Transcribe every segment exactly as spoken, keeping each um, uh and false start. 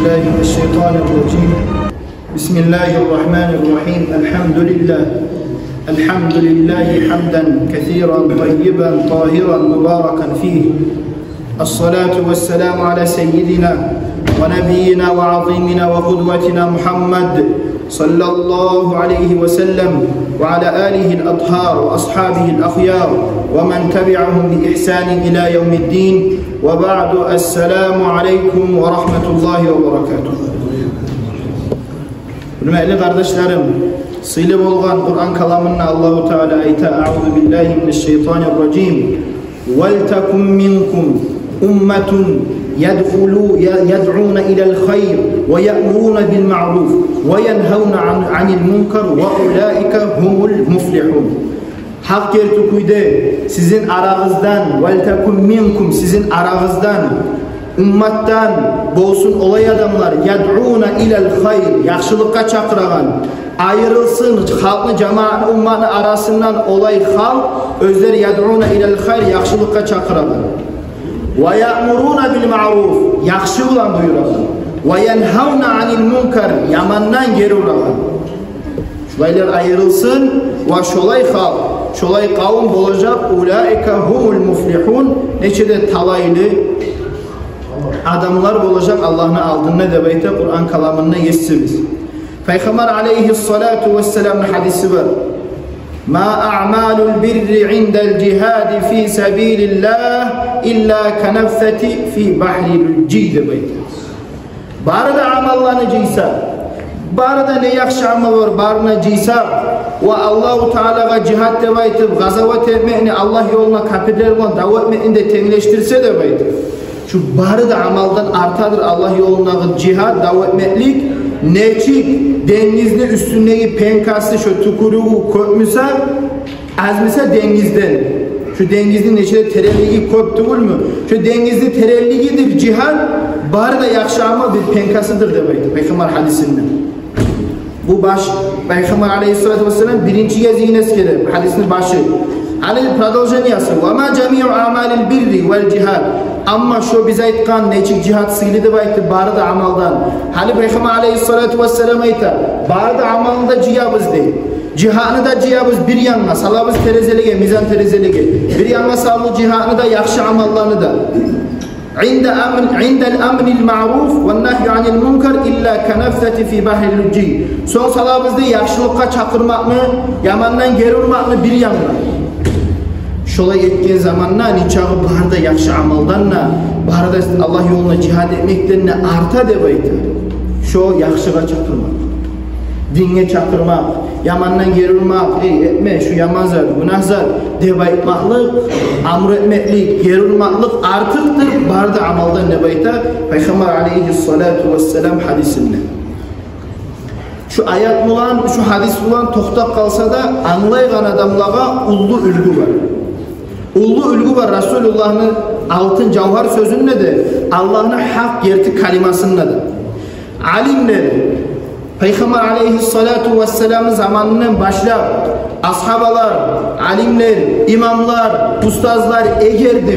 بالله من الشيطان الرجيم. بسم الله الرحمن الرحيم. الحمد لله. الحمد لله حمدا كثيرا طيبا طاهرا مباركا فيه. الصلاة والسلام على سيدنا ونبينا وعظيمنا وقدوتنا محمد صلى الله عليه وسلم وعلى آله الأطهار وأصحابه الأخيار ومن تبعهم بإحسان إلى يوم الدين. وبعد، السلام عليكم ورحمة الله وبركاته. Гьюрметли къардашларым, сыйлы болгъан Къуран каламында Аллагьу Таала айта: أعوذ بالله من الشيطان الرجيم. ولتكن منكم أمة يدخلو-، ي-، يدعون إلى الخير ويأمرون بالمعروف وينهون عن، عن المنكر وأولئك هم المفلحون. Гьакъ герти кюйде сизин арагъыздан, ولتكن منكم, сизин арагъыздан, умматдан болсун олай адамлар, يدعون إلى الخير, яхшылыкъгъа чакъырагъан, айрылсын халкъны, жамаатны, умматны арасындан олай халкъ, оьзлер يدعون إلى الخير, яхшылыкъгъа чакъырагъан. ويأمرون بالمعروف, яхшы булан буюрагъан. وينهون عن المنكر, ямандан гери урагъан. Шулайлар айрылсын, ва шолай халкъ, шолай къавум болажакъ, أولئك هم المفلحون, нече де талайлы адамлар болажакъ Аллагьны алдында деп айта Къуран каламында Есибиз. Пайхаммар алейгьиссалату вассаламны гьадиси бар. ما أعمال البر عند الجهاد في سبيل الله إلا كنفثة في بحر لجي деп айта. Бары да амалланы жыйса, бары да не яхшы амал бар, барын да жыйса, ва Аллагьу Таалагъа жигьад деп айтып, къазават этмекни, Аллагь ёлуна капирлер булан дав этмекни де тенглешдирсе деп айтып, шу бары да амалдан артадыр Аллагь ёлундагъы жигьад, дав этмеклик, нечик денгизни уьстюндеги пенкасы, шо тюкюрюгю кёп буса, аз буса денгизден, шу денгизни нече де теренлиги кёп тюгюлмю? Шу денгизни теренлигидир жигьад, бары да яхшы амал бир пенкасыдыр деп айтды Пайхаммар гьадисинде. Бу баш, Пайхаммар алейгьиссалату вассалам биринчи гезигин эсгере, гьадисни башы. Гьали продолжениясы: وما جميع أعمال البر والجهاد. Амма шо биз айтгъан нечик жигьад сыйлы деп айтды, бары да амалдан. Гьали Пайхаммар алейгьиссалату вассалам айта, бары да амалны да жыябыз дей. Жигьадны да жыябыз бир янгъа, салабыз терезелеге, мизан терезелеге. Бир янгъа салды жигьадны да, яхшы амалланы да. عند أمر، عند الأمر بالمعروف والنهي عن المنكر إلا كنفثة في بحر لجي. Сонг салабыз дей яхшылыкъгъа чакъырмакъны, ямандан гери урмакъны бир янгъа. Шолай этген заманда нечакъы бары да яхшы амалдан да, бары да Аллагь ёлунда жигьад этмекден де арта деп айта. Шо яхшыгъа чакъырмакъ, динге чакъырмакъ, ямандан гери урмакъ, эй, этме, шу яман зат, гюнагь зат деп айтмакълыкъ, амру этмеклик, гери урмакълыкъ артыкъдыр бары да амалдан деп айта Пайхаммар алейгьиссалату вассалам гьадисинде. Шу аят булан, шу гьадис булан токътап къалса да, англайгъан адамлагъа уллу уьлгю бар. Уллу уьлгю бар Расулуллагьны алтын жавгьар сёзюнде де, Аллагьны гьакъ герти калимасында да. Алимлер, Пайхаммар алейгьиссалату вассаламны заманындан башлап, асгьабалар, алимлер, имамлар, устазлар эгер де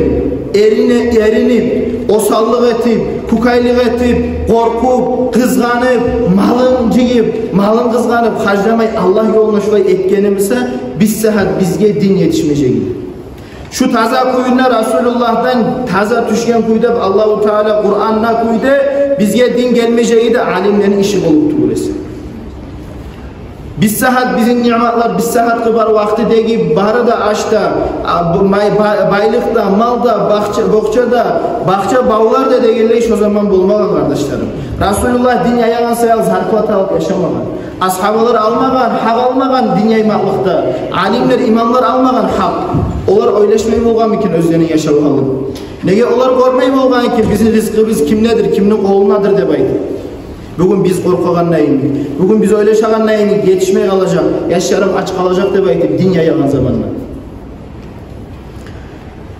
эрине-, эринип, осаллыкъ этип, кукайлыкъ этип, къоркъуп, къызгъанып, малын жыйып, малын къызгъанып, харжламай, Аллагь ёлуна шулай этгени буса, бир сагьат бизге дин етишмежек эди. Шу таза кюйде, Расулуллагьдан таза тюшген кюйде, Аллагьу Таала Къуранда кюйде бизге дин гелмежек эди, алимлени иши болуп тюгюл эсе. Бир сагьат бизин ниъматлар, бир сагьатгъы бар вакътидеги бары да аш да, а, бу май-, ба-, байлыкъ да, мал да, бахча, бохча да, бахча, бавлар да дегенлей шо заман болмагъан, къардашларым. Расулуллагь дин яягъан саялы зарплата алып яшамагъан. Асгьабалар алмагъан, гьакъ алмагъан дин яймакълыкъда. Алимлер, имамлар алмагъан гьакъ. Олар ойлашмай болгъанмы экен оьзлени яшав гьалын? Неге олар къоркъмай болгъан экен, бизин ризкъыбыз кимдедир, кимни къолундадыр деп айтып? Бугюн биз къоркъагъанда йимик, бугюн биз ойлашагъанда йимик, етишмей къалажакъ, яшларым ач къалажакъ деп айтып, дин яягъан заманда.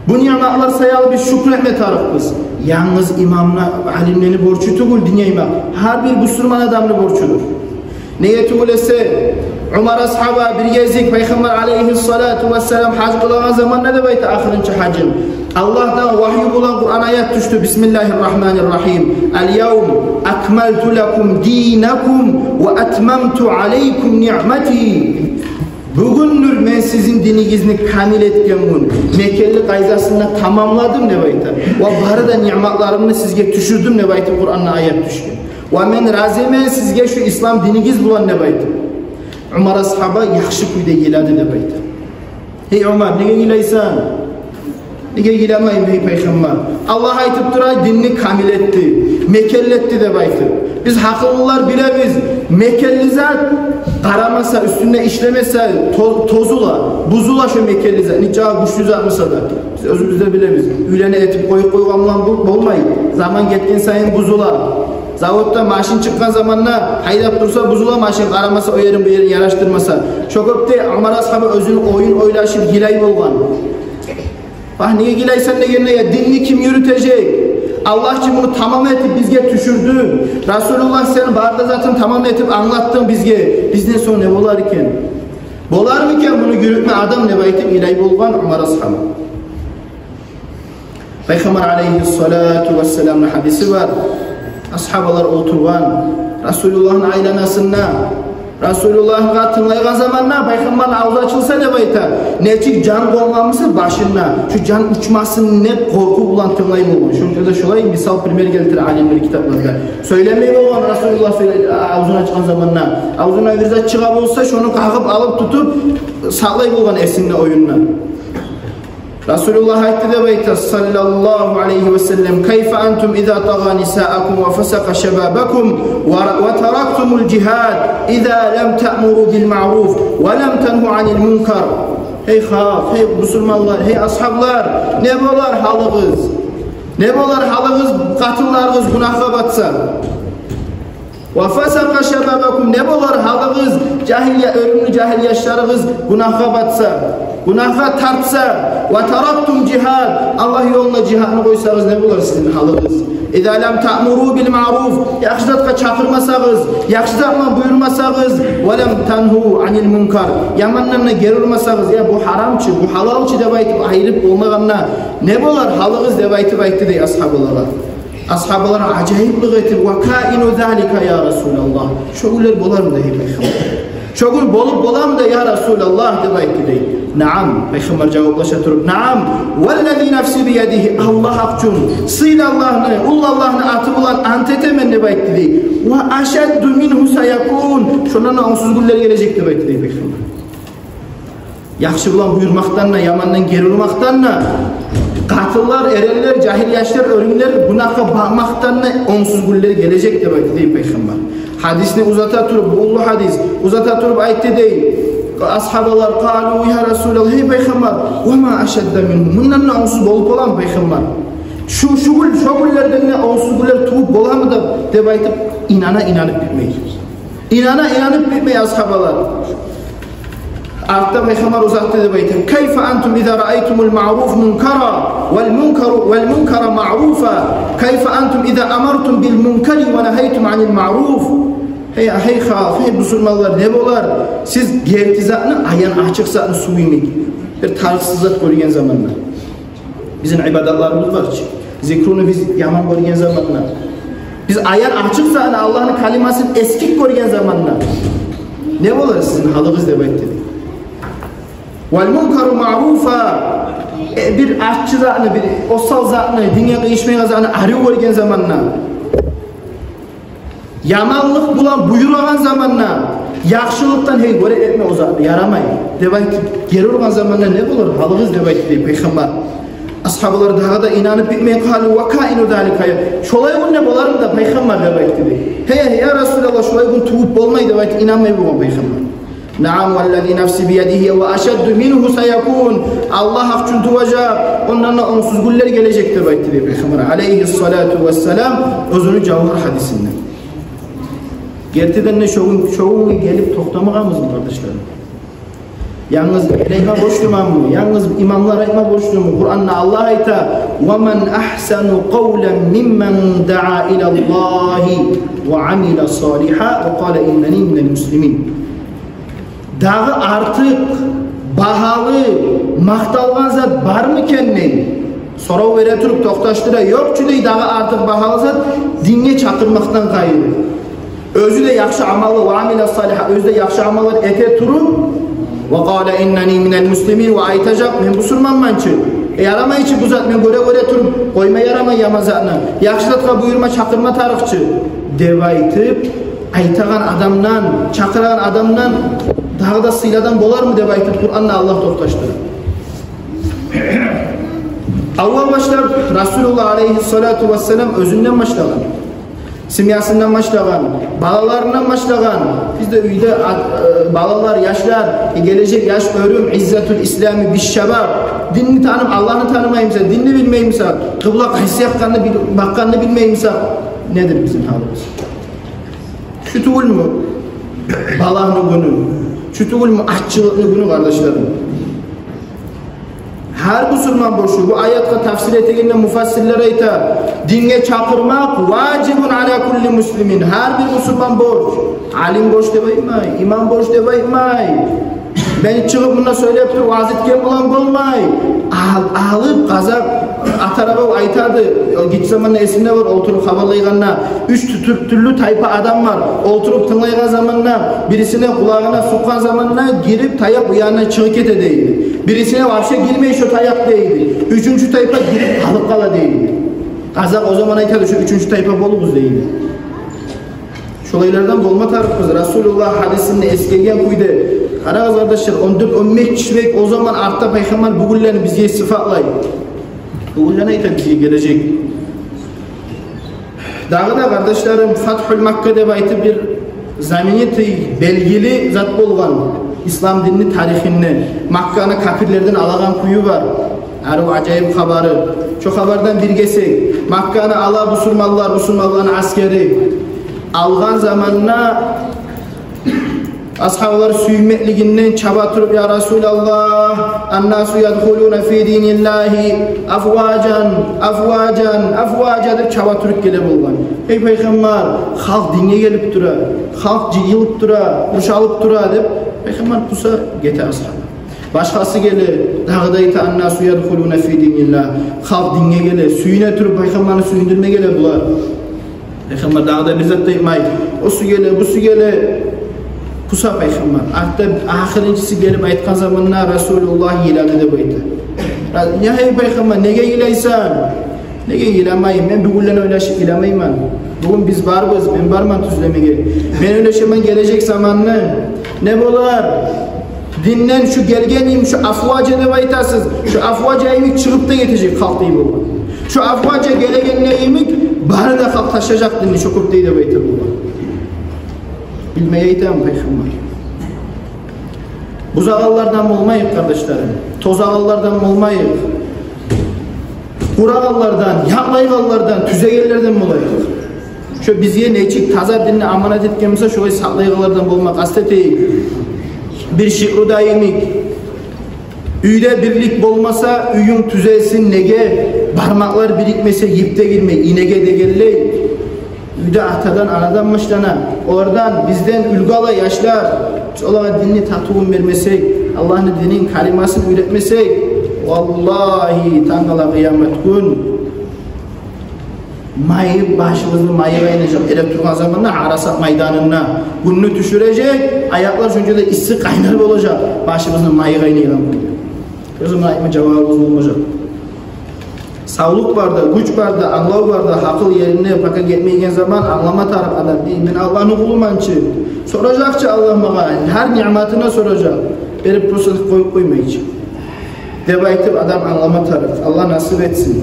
Бу ниъматлар саялы биз шюкюр этме тарыкъбыз. Янгыз имамны, алимлени борчу тюгюл дин яймакъ. Гьар бир бусурман адамны борчудур. Неге тюгюл эсе, Умар асгьаба бир гезик Пайхаммар алайгьиссалату вассалам гьаж къылагъан заманда деп айта, ахырынчы гьажын, Аллагьдан вагью булан Къуран аят тюшдю: «Бисмиллагьир рагьманир рагьим. Аль-явма акмалту лакум динакум ва атмамту алайкум ниъмати». Бугюндюр мен сизин динигизни камил этгенмен, мекенли къайдасында тамамладым деп айта. Ва бары да ниъматларымны сизге тюшюрдюм деп айтып Къуранда аят тюшген. Ва мен разимен сизге шу ислам динигиз булан деп айтып. Умар асгьаба яхшы кюйде йылады деп айта. Гьей Умар, неге йылайсан? Неге йыламайым, гьей Пайхаммар? Аллагь айтып тура, динни камил этди, мекенли этди деп айтып. Биз гьакъыллылар билебиз, мекенли зат къарамаса, уьстюнде ишлемесе, то-, тозула, бузула шо мекенли зат, нечакъы гючлю зат буса да. Биз оьзюбюз де билебиз, уьйлени этип къоюп къойгъан булан бу-, болмай. Заман гетген сайын бузула. Заводда машин чыкъгъан заманда гьайдап турса, бузула машин, къарамаса, о ерин, бу ерин яраштырмаса. Шо кюйде Умар асгьаба оьзюню оюн ойлашып йылай болгъан. Вагь, неге йылайсан дегенде, я динни ким юрютежек? Аллагь чи муну тамам этип бизге тюшюрдю. Расулуллагь, сен бары да затын тамам этип англатдынг бизге. Бизден сонг не болар экен? Болармы экен муну юрютме адам деп айтып йылай болгъан Умар асгьаба. Пайхаммар алайгьиссалату вассаламны гьадиси бар. Асгьабалар олтургъан Расулуллагьны айланасында. Расулуллагьгъа тынглайгъан заманда Пайхаммарны авзу ачылса деп айта, нечик жан къонгъан буса башына, шу жан учмасын деп къоркъув булан тынглай болгъан. Шонча да шолай мисал, пример гелтире алимлер китапларда. Сёйлемей болгъан Расулуллагь, сёйле-, авзун ачгъан заманда. Авзундан бир зат чыгъа болса, шону къагъып алып, тутуп сакълай болгъан эсинде, оюнда. Расулуллагь айтды деп айта, саллаллагьу алайгьи ва саллам: «Кайфа антум иза тагъа нисаакум ва фасакъа шабабакум ва, ва тарактумул жигьад, иза лам таъмуру бил маъруф ва лам тангьу анил мункар». Гьей халкъ, гьей бусурманлар, гьей асгьаблар, не болар гьалыгъыз? Не болар гьалыгъыз, къатынларыгъыз гюнагьгъа батса? «Ва фасакъа шабабакум», не болар гьалыгъыз, жагьил я-, оьрюмлю жагьил яшларыгъыз гюнагьгъа батса, гюнагьгъа тартса, «ва тарактумул жигьад», Аллагь ёлунда жигьадны къойсагъыз, не болар сизин гьалыгъыз? «Иза лам таъмуру бил маъруф», яхшы затгъа чакъырмасагъыз, яхшы зат булан буюрмасагъыз, «ва лам тангьу анил мункар», ямандан да гери урмасагъыз, я бу гьарам чы, бу гьалал чы деп айтып айырып болмагъанда, не болар гьалыгъыз деп айтып айтды дей асгьабалагъа. Асгьабалар ажайыплыкъ этип: «Ва каину залика, я Расулаллагь?» Шо гюнлер болармы дей, гьей Пайхаммар? Шо гюн болуп боламы дей, я Расулаллагь, деп айтды дей. «Наам», Пайхаммар жаваплаша туруп, «Наам, валлази нафси биядигьи», Аллагь гьакъ учун, сыйлы Аллагьны, уллу Аллагьны аты булан ант этемен, деп айтды дей. «Ва ашадду мингьу саякун», шондан да онгсуз гюнлер гележек, деп айтды дей Пайхаммар. Яхшы булан буюрмакъдан да, ямандан гери урмакъдан да, къатынлар, эренлер, жагьил яшлар, оьрюмлер гюнагьгъа батмакъдан да онгсуз гюнлер гележек, деп айтды дей Пайхаммар. Гьадисни узата туруп, бу уллу гьадис, узата туруп айтды дей асгьабалар: «Къалу, я Расулаллагь, гьей Пайхаммар, ва ма ашадда мингьу, мундан да онгсуз болуп боламы, Пайхаммар? Шу, шу гюн, шо гюнлерден де онгсуз гюнлер тувуп боламы?» – деп, деп айтып, инана, инанып битмей. Инана, инанып битмей асгьабалар. Артда Пайхаммар узатды деп айта: «Кайфа антум иза раайтумул маъруф мункара, вал мункару, вал мункара маъруфа? Кайфа антум иза амартум бил мункари ва нагьайтум анил маъруф?» Гьей, гьей халкъ, гьей бусурманлар, не болар? Сиз герти затны, аян ачыкъ затны, сув йимик, бир тарыкъсыз зат гёрген заманда. Бизин ибадатларыбыз бар чы. Зикруну биз яман гёрген заманда, биз аян ачыкъ затны, Аллагьны калимасын эсгик гёрген заманда, не болар сизин гьалыгъыз деп айтды. «Вал мункару маъруфа», э, бир аччы затны, бир осал затны, динге къыйышмайгъан затны арив гёрген заманда, яманлыкъ булан буюрагъан заманда, яхшылыкъдан: «Гьей, гёре этме о затны, ярамай», – деп айтып, гери ургъан заманда не болар гьалыгъыз деп айтды дей Пайхаммар. Асгьабалар дагъы да инанып битмей: «Къалу ва каину залика, я, шолай гюн де болармы да, Пайхаммар?» – деп айтды дей. «Гьей, я Расулаллагь, шолай гюн тувуп болмай», – деп айтып, инанмай болгъан Пайхаммар. «Наам, валлази нафси биядигьи ва ашадду мингьу саякун». Аллагь гьакъ учун, туважакъ, ондан да онгсуз гюнлер гележек деп айтды дей Пайхаммар алайгьиссалату вассалам оьзюню жавгьар гьадисинде. Гертиден де шо гюн, шо гюнге гелип токътамагъанбызмы, къардашларым? Янгыз мен айтма борчлуманмы? Янгыз имамлар айтма борчлуму? Къуранда Аллагь айта: «Ва ман агьсану къавлан мимман даа илаллагьи ва амила салигьан ва къала иннани минал муслимин». Дагъы артыкъ багьалы, макъталгъан зат бармы экен дей. Сорав бере туруп токъташдыра. Ёкъ чу дей дагъы артыкъ багьалы зат динге чакъырмакъдан къайры. Оьзю де яхшы амаллар, ва амила салиха, оьзю де яхшы амаллар эте туруп, ва къала иннани минал муслимин, ва айтажакъ: «Мен бусурманман чы». Э, ярамай чы бу зат, мен гёре-гёре туруп къойма ярамай яман затны. Яхшы затгъа буюрма, чакъырма тарыкъ чы деп айтып, айтагъан адамдан, чакъырагъан адамдан дагъы да сыйлы адам болармы деп айтып, Къуранда Аллагь токъташдыра. Аллагь башлап, Расулуллагь алейгьиссалату вассалам оьзюнден башлагъан. Семьясындан башлагъан, балаларындан башлагъан. Бизде уьйде ат-, э, балалар, яшлар, э, гележек яш оьрюм, иззатул ислами бишшабаб. Динни танып, Аллагьны танымаймыса, динни билмеймисе, къыбла къайсы якъгъа бил-, бакъгъанны билмеймисе, недир бизин гьалыбыз? Шу тюгюлмю балагьны гюню? Шу тюгюлмю аччылыкъны гюню, къардашларым? Гьар бусурман борчлу. Бу аятгъа тафсир этегенде муфассирлер айта: динге чакъырмакъ важибун ала кулли муслимин. Гьар бир бусурман борч. Алим борч деп айтмай, имам борч деп айтмай. Мен чыгъып мунда сёйлеп туруп, ваъз этген булан болмай. Ал-, алып, къазакъ Атарабов айтады, о гиччи заманда эсимде бар, олтуруп хабарлайгъанда, уьч тю-, тюр-, тюрлю тайпа адам бар. Олтуруп тынглайгъан заманда, бирисине къулагъына сукъгъан заманда гирип, таякъ бу янына чыгъып гете дейди. Бирисине вообще гирмей шо таякъ дейди. Уьчюнчю тайпа гирип къалып къала дейди. Къазакъ о заман айтады: «Шо уьчюнчю тайпа болугъуз», — дейди. Шолайлардан болма тарыкъбыз. Расулуллагь гьадисинде эсгерген кюйде. Къарагъыз, къардашлар, он дёрт, он беш век о заман артда Пайхаммар бугюнлени бизге сыфатлай. Бугюнлени айта бизге гележек. Дагъы да, къардашларым, Фатхул Макка деп айтып бир знаменитый, белгили зат болгъан ислам динни тарихинде. Макканы капирлерден алагъан кюю бар. Арив, ажайып хабары. Шо хабардан бир гесек, Макканы ала бусурманлар, бусурманланы аскери. Алгъан заманда асгьабалар сюймеклигинден чаба туруп: «Я Расулаллагь, аннасу ядхулуна фи диниллагьи афважан, афважан, афважа», — деп чаба туруп геле болгъан. «Эй Пайхаммар, халкъ динге гелип тура, халкъ жыйылып тура, къуршалып тура», — деп Пайхаммар пуса гете асгьаба. Башгъасы геле, дагъы да айта: «Аннасу ядхулуна фи диниллагь». Халкъ динге геле, сююне туруп, Пайхаммарны сююндюрме геле булар. Пайхаммар дагъы да бир зат да айтмай. Осу геле, бусу геле. Пуса Пайхаммар. Артда ахырынчысы гелип айтгъан заманда Расулуллагь йылады деп айта. «Я, эй Пайхаммар, неге йылайсан?» «Неге йыламайым? Мен бугюнлени ойлашып йыламайман. Бугюн биз барбыз, мен барман тюзлемеге. Мен ойлашаман гележек заманны. Не болар? Динден шу гелген йимик, шу афважа деп айтасыз, шу афважа йимик чыгъып да гетежек халкъ», — дей болгъан. «Шу афважа гелеген йимик бары да халкъ ташлажакъ динни, шо кюйде», — деп айта болгъан. Билмей айтаман, Пайхаммар. Бузагъанлардан болмайыкъ, къардашларым. Тозагъанлардан болмайыкъ. Къурагъанлардан, якълайгъанлардан, тюзегенлерден болайыкъ. Шо бизге нечик таза динни аманат этген буса, шолай сакълайгъанлардан болма къаст этейик. Бир шиъру да йимик: «Уьйде бирлик болмаса, уьюнг тюзелсин неге? Бармакълар бирикмесе, йип де гирмей инеге», — дегенлей. Уьйде атадан, анадан башлана. Олардан, бизден уьлгю ала яшлар. Биз олагъа динни татывун бермесек, Аллагьны динин, калимасын уьйретмесек, валлагьи, тангала къыямат гюн майып, башыбызны майы къайнажакъ. Эрек тургъан заманда Арасат майданында гюнню тюшюрежек, аякълар шонча да исси, къайнар болажакъ, башыбызны майы къайнайгъан гюн. О заман айтма жавабыбыз болмажакъ. Савлукъ бар да, гюч бар да, англав бар да, гьакъыл еринде, пока гетмейген заман, англама тарыкъ адам. «Эй, мен Аллагьны къулуман чы. Соражакъ чы Аллагь магъа, гьар ниъматына соражакъ. Берип буса къоюп къоймай чы», — деп айтып адам англама тарыкъ. Аллагь насип этсин.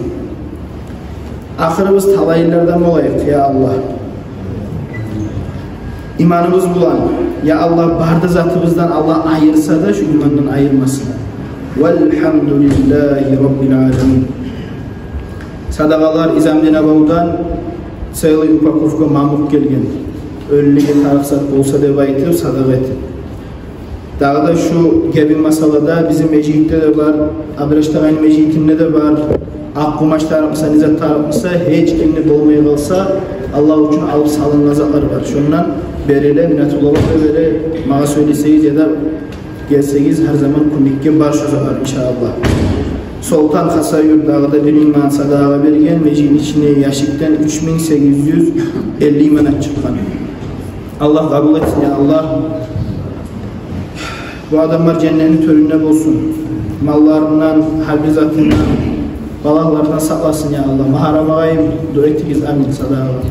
Ахырыбыз талайлылардан болайыкъ, я Аллагь. Иманыбыз булан, я Аллагь, бары да затыбыздан Аллагь айырса да, шу имандан айырмасын. Валгьамдулиллагьи раббил аламин. Садагъалар Изамдин абавдан целый упаковка мамукъ гелген. Оьлюге тарыкъ зат болса деп айтып, садагъа этип. Дагъы да шу гебин масъалада бизин межитде де бар, Абраш тагъаны межитинде де бар. акъ къумач тарыкъ буса, не зат тарыкъ буса, гьеч кимни болмай къалса, Аллагь учун алып салынгъан затлар бар. Шондан бериле, минатуллагь да бере, магъа сёйлесегиз яда гелсегиз, гьар заман кёмекге бар шо затлар, иншааллагь. Солтан Хасавюрт дагъы да бир минг манат садагъа берген, межитни ичине яшикден уьч минг сегиз юз элли манат чыкъгъан. Аллагь къабул этсин, я Аллагь. Бу адамлар женнетни тёрюнде болсун. Малларындан, гьар бир затындан, балагьлардан сакъласын, я Аллагь. Магьарам агъайым, дуа этигиз, амин, садагъа.